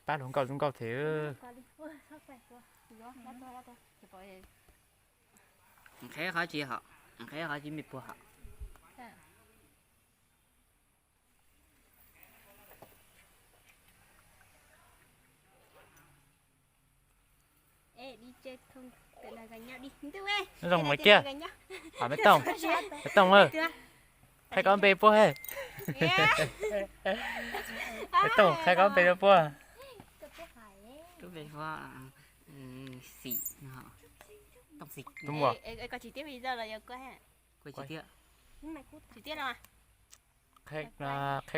Pab hluas nkauj zoo nkauj thiab. Nqhis qhov tsis hom, nqhis qhov tsis me puag hom. Zoo mas kiag. Maiv Tooj, Maiv Tooj, qhia koj npe puag he. Maiv Tooj, qhia koj npe rau puag. Tus muam, qhia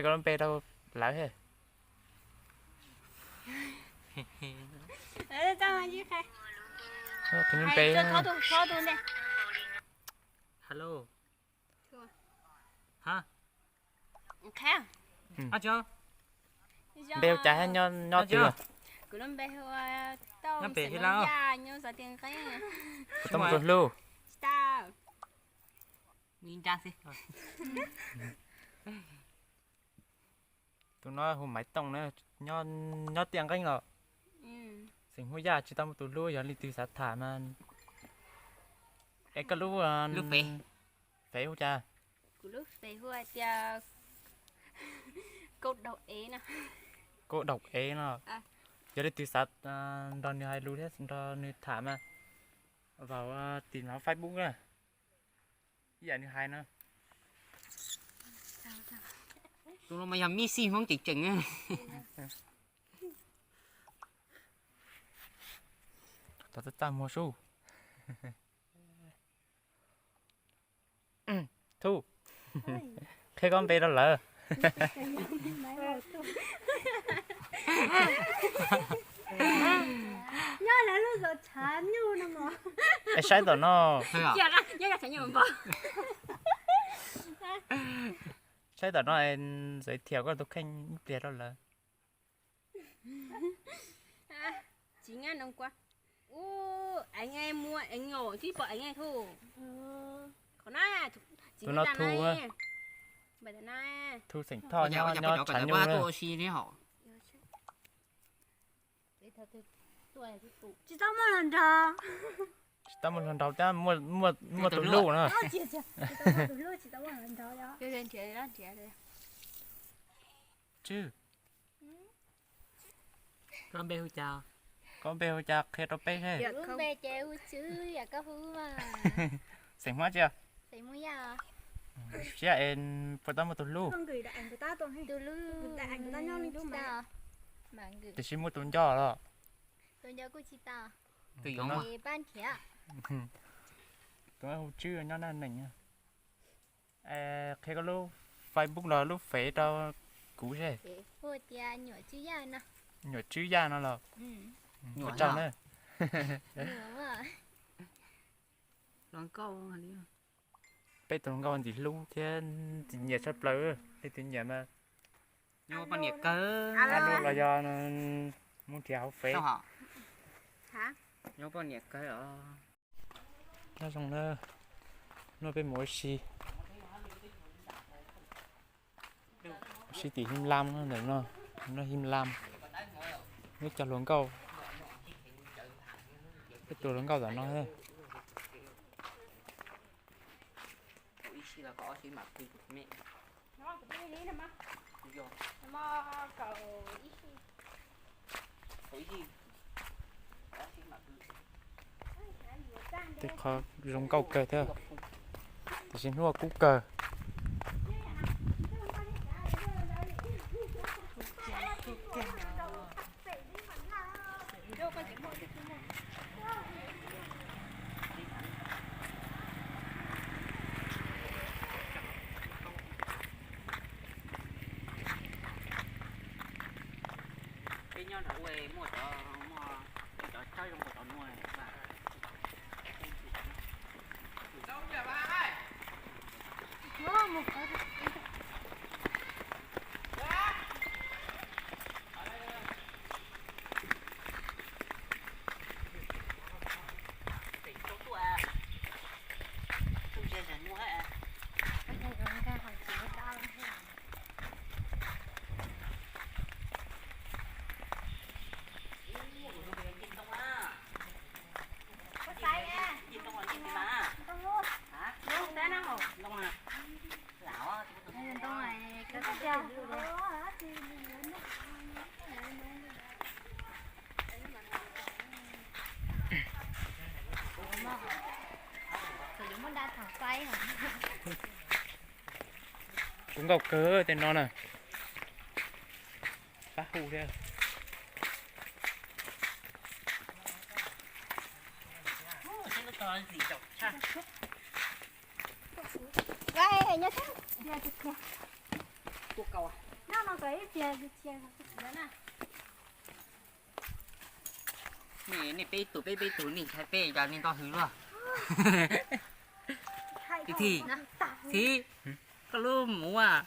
koj lub npe rau lawv he. Qhia lub npe. Hello. Npe hu cas thiab nyob twg? Kuv lub npe hu Tauj Xeem Yaj, nyob Xov Tias Nqeeb. Kuv tau mus tus hlub. Tus no hu Maiv Tooj na, nyob Tiaj Nqeeb los. Xeem Hmoob Yaj tsis tau muaj tus hlub, yog leej twg xav tham mas es koj lub, lub Face hu cas? Kuv lub Face hu tias Kaub Daug Ev no. Yog leej twg xav nrog nws hais lus thiab nrog nws tham mas vaum tim nov Facebook na. Ib yam nws hais no. Tus no mas yog mib xij Hmoob tseem tseem. Tau txaj muag sub. Thuj, qhia koj npe rau lawv. Nyob lawv lub zos tshav nyuj no mos. Es saib tom no. Saib tom no es giới thiệu koj tus kheej ib pliag rau lawv. Tsis nyab noo kua. Ub, eev muaj eev os, twb pom eev thu. Qhov na, tus no Thu, Thu xeem Thoj nyob nyob tshav nyuj na. Tsis tau muaj hluas nraug. Tsis tau muaj hluas nraug thiab, muaj tus hlub no. Tswb, koj npe hu cas qhia rau peb seb. Kuv lub npe ces hu Tswb, yog koj hu mas. Xeem Hmoob tsi? Xeem Hmoob Yaj. Siab es puas tau muaj tus hlub? Tus hlub tsis tau. Tiam sis muaj tus nco los? Tus nco kuj tsis tau. Tus yuav pab nrhiav. Tus hu Tswb nyob Naj Nees. Qhia koj lub Facebook los lub Face rau kuv seb. Nyuam Tswb Yaj no los. Ua tsaug na. Peb tus hluas nkauj ntxim hlub thiab ntxim nyiam tshaj plaws, leej twg nyiam mas. Nyob poj niam kawg. Alo los yog mus nrhiav hauv Face. Nyob poj niam kawg os. Nyob zoo na, hnub no peb mus ua si, ua si tim Him Lam no, ntawm no, no Him Lam, neb cov hluas nkauj, peb tus hluas nkauj tom no. Tej qhov zoo nkauj kawg thiab, tiam sis hnub kub kawg. Peb nyob nram ua muaj cov, muaj cov tshawb zoo nkaus cov nuav. Tsuv nkauj kawg tej no na. Pab hu thiab. Nej peb tus peb peb tus nej ntshai peb cas nej nto hws luaj. Txiv, txiv, koj lub muv a,